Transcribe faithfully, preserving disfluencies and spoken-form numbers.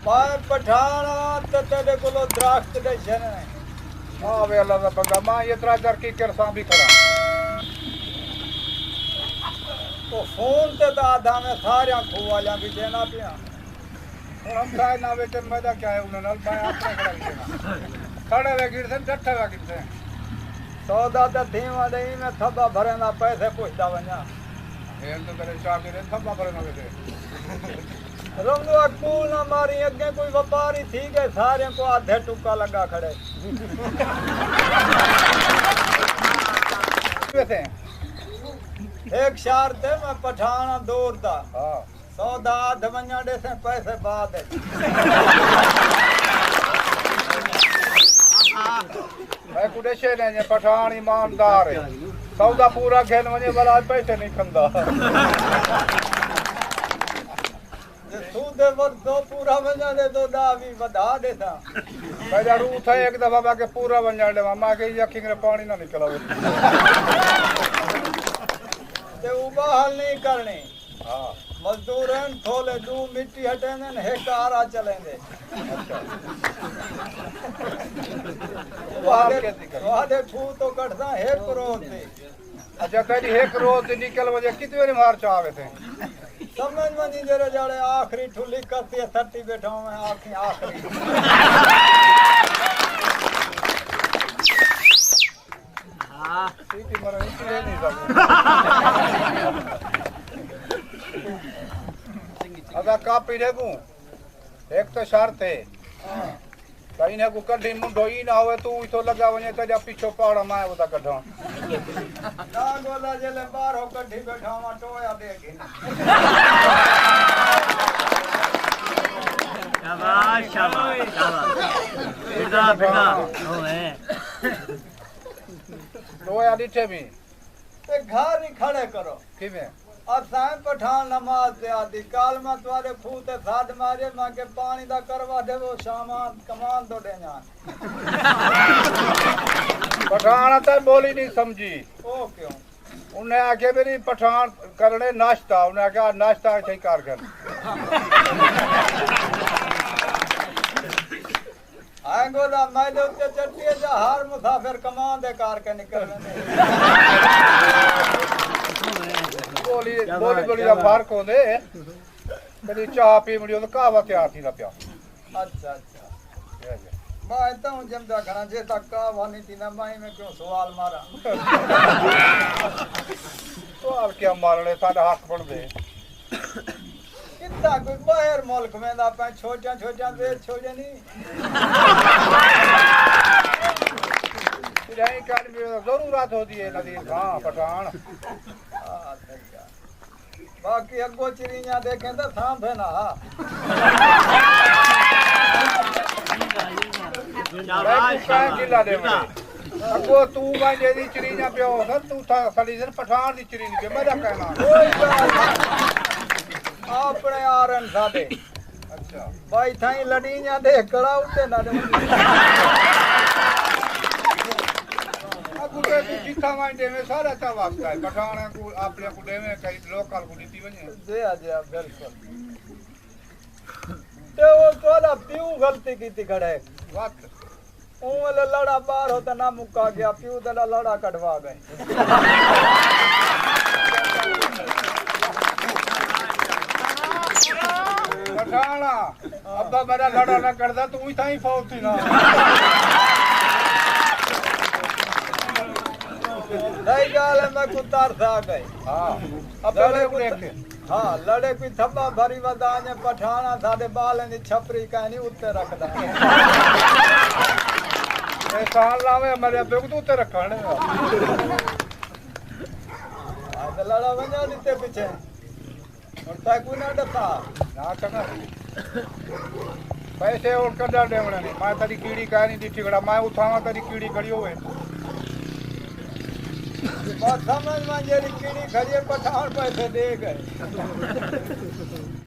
میں پٹھان ہاں تے تیݙے کولوں درخت ݙے شن ہیں۔ آ وے اللہ دا بندہ، میں اترا چر کی کرساں بھی کھڑا۔ او فون تے تاں آدھا میں ساریاں کھوہ والیاں بھی ݙینا پیاں۔ اور ہم سائے نہ ویچن میں دا کیا ہے انہاں نال، میں اپݨے کھڑا بھی ݙینا۔ کھڑے وے گھڑسن، ڈٹھے وے گھڑسن۔ سودا تے تھیواں ݙے، میں تھبا بھریندا پیسے پچھدا ونڄاں۔ ہیل تو کرے چاہ کے دے، تھبا بھریندا پیسے۔ رنگو اکول نہ ماری، اڳے کوئی وپاری تھی ڳئے، سارے کوں آدھے ٹکا لڳا کھڑے۔ ویسے ہک شہر تے میں پٹھان ہاں دور دا۔ ہاں۔ سودا ادھ ونڄݨ ݙیسیں، پیسے بعد اچ۔ میں کوں ݙسے نے جے پٹھان ایماندار ہے۔ سودا پورا گھن ونڄے، ولا پیسے نہیں کھندا۔ جے سودے ور دو پورا ونڄݨ ݙے، دو ݙاہ ویہہ ودھا ݙیساں۔ میݙا روح تھئے ہک دفعہ میں کہ پورا ونڄݨ ݙیواں، میں کہ اکھیں کنے پاݨی نہ نکل آوے۔ تے اباہل نہیں کرݨی۔ ہاں۔ مزدور ہن، تھولے ݙو مٹی ہٹیندن، ہک آرا چلیندے۔ اچھا۔ اباہل کیندی کرݨی؟ تہاݙے کھوہ توں کڈھداں ہک روز دی۔ اچھا، تیݙی ہک روز دی نکل ونڄے، کتنی واری مار چا ویسے؟ سمجھ ونڄی جیڑھے جاڑے آخری ٹھلی کرتی ہے، سٹی بیٹھا ہوں میں، آخری، آخری۔ ہاں۔ سیٹی مرݨی چیئے نہیں سب۔ ادا کاپی ݙے کوں، ہک تاں شرط ہے۔ تاں انہیں کوں کڈھی منڈھو ای نہ ہوئے، توں اتھوں لڳا ونڄے، تیݙا پچھوں پاڑا میں ادا کڈھاں۔ نہ گولا جیلے ٻاہروں کڈھی بیٹھا ہواں، ٹویا ݙے گھن۔ شاباش، شاباش، شاباش۔ بھرا، بھرا۔ اوئے۔ ٹویا ݙٹھے بھی۔ تے گھر ہی کھڑے کرو۔ کیویں؟ اساں پٹھان نماز تے آدھی، کل میں تہاݙے کھوہ تے سݙ مارے، میں کہ پاݨی دا کروا ݙیوو، شامان کمان دو ݙے ڄاݨ۔ پٹھان تاں ٻولی نہیں سمجھی۔ او کیوں؟ انہیں آکھیا میری پٹھان کرݨے ناشتہ، انہیں آکھیا ناشتہ اتھے ہی کر گھن۔ ہائے گولا، میݙے اتے چٹی ہے جا، ہر مسافر کمان دے کار کے نکل ویندے۔ ٻولی، ٻولی ٻولی دا فرق ہوندے۔ کݙی چاہ پیوݨی ہوندی، قہوہ تیار تھیندا پیا۔ اچھا، اچھا۔ جی، جی۔ میں تاں جمدا کھڑا، جے تک قہوہ نہیں تھیندا، میں ایویں کیوں سوال ماراں؟ سوال کیا مارݨے، ساݙا حق بݨدے۔ کتھاں کوئی ٻاہر ملک ویندا پئے، چھوٹیاں چھوٹیاں دے چھوڑے نہیں۔ کݙاہیں کݙ ضرورت ہوندی ہے نذیر خان پٹھان۔ ہاں، صحیح ہے۔ باقی اڳوں چرینیاں ݙیکھیں تاں سانبھے نہ ہا۔ شاباش، شاباش۔ اڳوں توں ونڄ ایندی چرینیاں پیا ہوسن، توں تھا سݙیسن پٹھان دی چرینی پیا، میݙا کہنا۔ کوئی ڳالھ نہ۔ اپݨے آرن ساݙے۔ اچھا۔ بھائی تھائیں لݙینیاں ݙے کڑا اتے نہ ݙے۔ اڳوں تے توں جتھاں ونڄ ݙیویں، سارا تاں واسطہ ہے۔ پٹھان کوں اپݨے کوں ݙیویں، کہیں لوکل کوں ݙتی ونڄے۔ جی ہا، جی ہا، بالکل۔ تے او تہاݙا پیو غلطی کیتی کھڑا ہے۔ وقت۔ اوں ویلے لڑا ٻاہر ہو تاں نہ مکا ڳیا، پیو تیݙا لڑا کڈھوا ڳئے۔ پٹھاݨا، ابا میݙا لڑا نہ کڈھدا، توں اتھاں ہی فوت تھی نا۔ صحیح ڳالھ ہے، میکوں ترس آ ڳئے۔ ہاں۔ ابا لڑے میکوں ݙیکھ کے۔ ہاں، لڑے کوئی تھبا بھری ودا آنے پٹھاݨا، ساݙے ٻالیں دی چھپری کائنی اتے رکھدا۔ احسان لاویں، میݙے پیو کوں اتے رکھݨ۔ ہاں، تے لڑا ونڄا ݙتے پچھے۔ ہݨ تاں کوئی نہ ݙسا۔ نہ چنڳا۔ پیسے ہݨ کݙاں ݙیوݨے نے؟ میں تیݙی کیڑی کائنی ݙٹھی کھڑا، میں اتھاواں تیݙی کیڑی کھڑی ہووے۔ بس سمجھ میں جیڑھی کیڑی کھڑی ہے، پٹھاݨ پیسے ݙے ڳئے۔